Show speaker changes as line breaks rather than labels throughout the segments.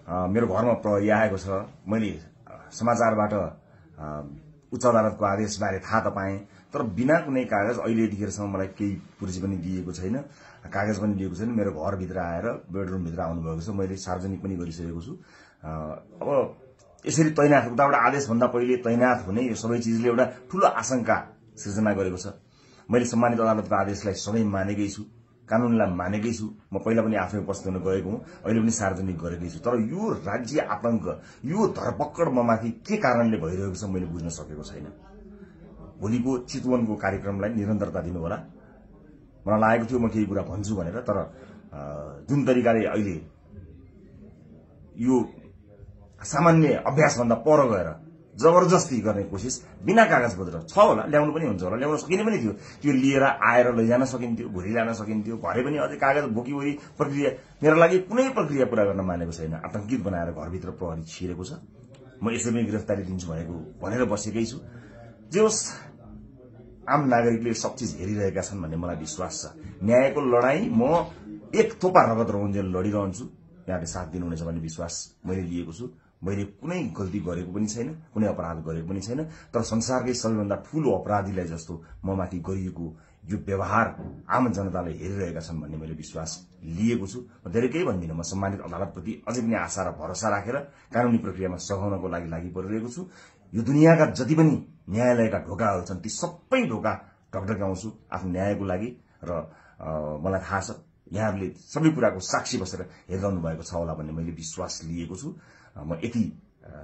मेरो घरमा प्रहरी आएको छ, मैले समाचारबाट उच्च अदालतको आदेशबारे थाहा त पाएँ, तर बिना कुनै कागज अहिले यतिखेरसम्म मलाई केही पुर्जी पनि दिएको छैन, कागज पनि दिएको छैन। मेरो घरभित्र आएर बेडरुमभित्र आउनुभएको छ, मैले सार्वजनिक पनि गरिसकेको छु। अब यसरी तैनाथ उताबाट आदेशभन्दा पहिले तैनाथ हुने यो सबै चिजले एउटा ठूलो आशंका सृजना गरेको छ। मैले सम्मानित अदालतको आदेशलाई सधैँ मानेकै छु, कानूनलाई मानेकै छु। म पहिला पनि आफै उपस्थित हुन गएको हुँ, अहिले पनि सार्वजनिक गरेकै छु। तर यो राज्य आतंक, यो धरपकड ममाथि के कारणले भइरहेको छ मैले बुझ्न सकेको छैन। भोलिको चितवनको कार्यक्रमलाई निरन्तरता दिनुहोला। मलाई लागेको थियो म केही कुरा भन्छु भनेर, तर जुन तरिकाले अहिले यो सामान्य अभ्यासभन्दा पर गएर जबरजस्ती गर्ने कोसिस बिना कागजपत्र छ होला, ल्याउनु पनि हुन्छ होला, ल्याउन सकिने पनि थियो। त्यो लिएर आएर लैजान सकिन्थ्यो, भोलि ल्याउन सकिन्थ्यो। भरे पनि अझै कागज बोकीवरी प्रक्रिया मेरो लागि कुनै प्रक्रिया पूरा गर्न मानेको छैन। आतंकित बनाएर घरभित्र प्रहरी छिरेको छ। म यसरी गिरफ्तारी दिन्छु भनेर बसेकै छु। जे होस्, आम नागरिकले सब चिज हेरिरहेका छन् भन्ने मलाई विश्वास छ। न्यायको लडाई म एक थोपा रगत रहुन्जेल लडिरहन्छु। यहाँले साथ दिनुहुनेछ भन्ने विश्वास मैले लिएको छु। मैले कुनै गल्ती गरेको पनि छैन, कुनै अपराध गरेको पनि छैन, तर संसारकै सबैभन्दा ठूलो अपराधीलाई जस्तो ममाथि गरिएको यो व्यवहार आम जनताले हेरिरहेका छन् भन्ने मैले विश्वास लिएको छु। म धेरै केही भन्दिनँ। म सम्मानित अदालतप्रति अझै पनि आशा र भरोसा राखेर कानूनी प्रक्रियामा सघाउनको लागि परिरहेको छु। यो दुनियाँका जति पनि न्यायालयका ढोकाहरू छन्, ती सबै ढोका ढकढक्याउँछु आफ्नो न्यायको लागि। र मलाई थाहा छ यहाँहरूले सबै कुराको साक्षी बसेर हेरिरहनु भएको छ होला भन्ने मैले विश्वास लिएको छु। म यति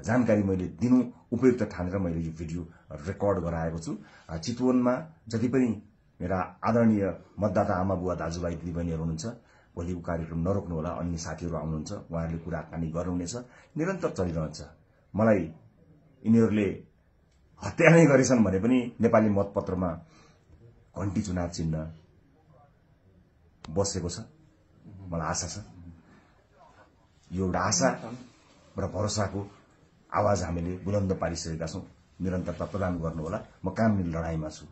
जानकारी मैले दिनु उपयुक्त ठानेर मैले यो भिडियो रेकर्ड गराएको छु। चितवनमा जति पनि मेरा आदरणीय मतदाता आमा बुवा दाजुभाइ दिदीबहिनीहरू हुनुहुन्छ, भोलिको कार्यक्रम नरोक्नुहोला। अन्य साथीहरू आउनुहुन्छ, उहाँहरूले कुराकानी गर्नुहुनेछ, निरन्तर चलिरहन्छ। मलाई यिनीहरूले हत्या नै गरेछन् भने पनि नेपाली मतपत्रमा घण्टी चुनाव चिन्ह बसेको छ। मलाई आशा छ, यो एउटा आशा र भरोसाको आवाज हामीले बुलन्द पारिसकेका छौं। निरन्तरता प्रदान गर्नुहोला। म कानुनी लडाईँमा छु।